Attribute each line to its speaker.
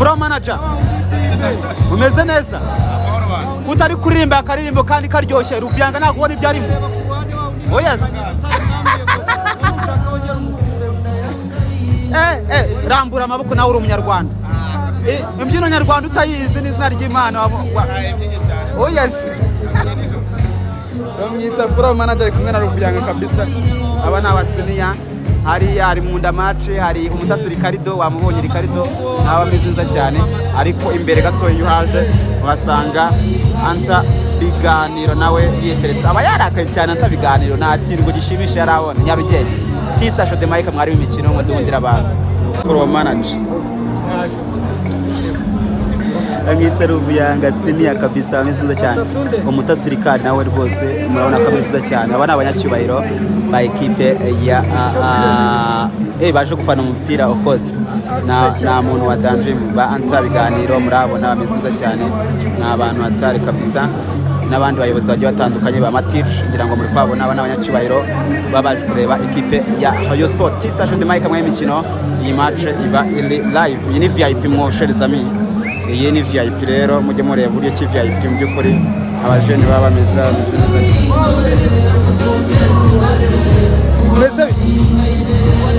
Speaker 1: Floor manager, umeze neza? Kutari kuririmba akaririmbo kandi karyoshye, Ruvuyanga ntabwo ubona ibyo arimo? Oya se. Rambura amaboko nawe uri umunyarwanda. Imbyino nyarwanda utayizi, n'izina ry'Imana oya se. Bamwita floor manager, ari kumwe na Ruvuyanga kabisa. Aba ni abaseniya. Hariya hari mu match, hari umutasi Ricardo, wamubonye Ricardo, nawe ameze neza cyane. Ariko imbere gato iyo uhaje uhasanga Anta Biganiro, nawe yiteretse, aba yarakaye cyane. Anta Biganiro nta kintu ngo gishimishe yarabona. Nyarugenge Tista Shode Mike, mwari w'imikino mudundira abantu. Floor manager amwita Ruvuyanga, senior kabisa, ameze neza cyane. Umutasi Ricard nawe rwose murabona ko ameze neza cyane. Aba ni abanyacyubahiro ba ekipe ya baje gufana umupira, of course. Na muntu wa danger ba Anta Biganiro murabona bameze neza cyane, ni abantu hatari kabisa, n'abandi bayobozi bagiye batandukanye ba Matic, ngira ngo muri kwabona. Aba ni abanyacyubahiro baba baje kureba ekipe ya Rayon Sport. T Station de Mike mwe imikino, iyi match iba iri live. Iyi ni VIP, mon chers amis, iyi ni VIP. Rero mujye mureba uburyo ki VIP mu by'ukuri abajeni baba bameze neza cyane. Meze bite?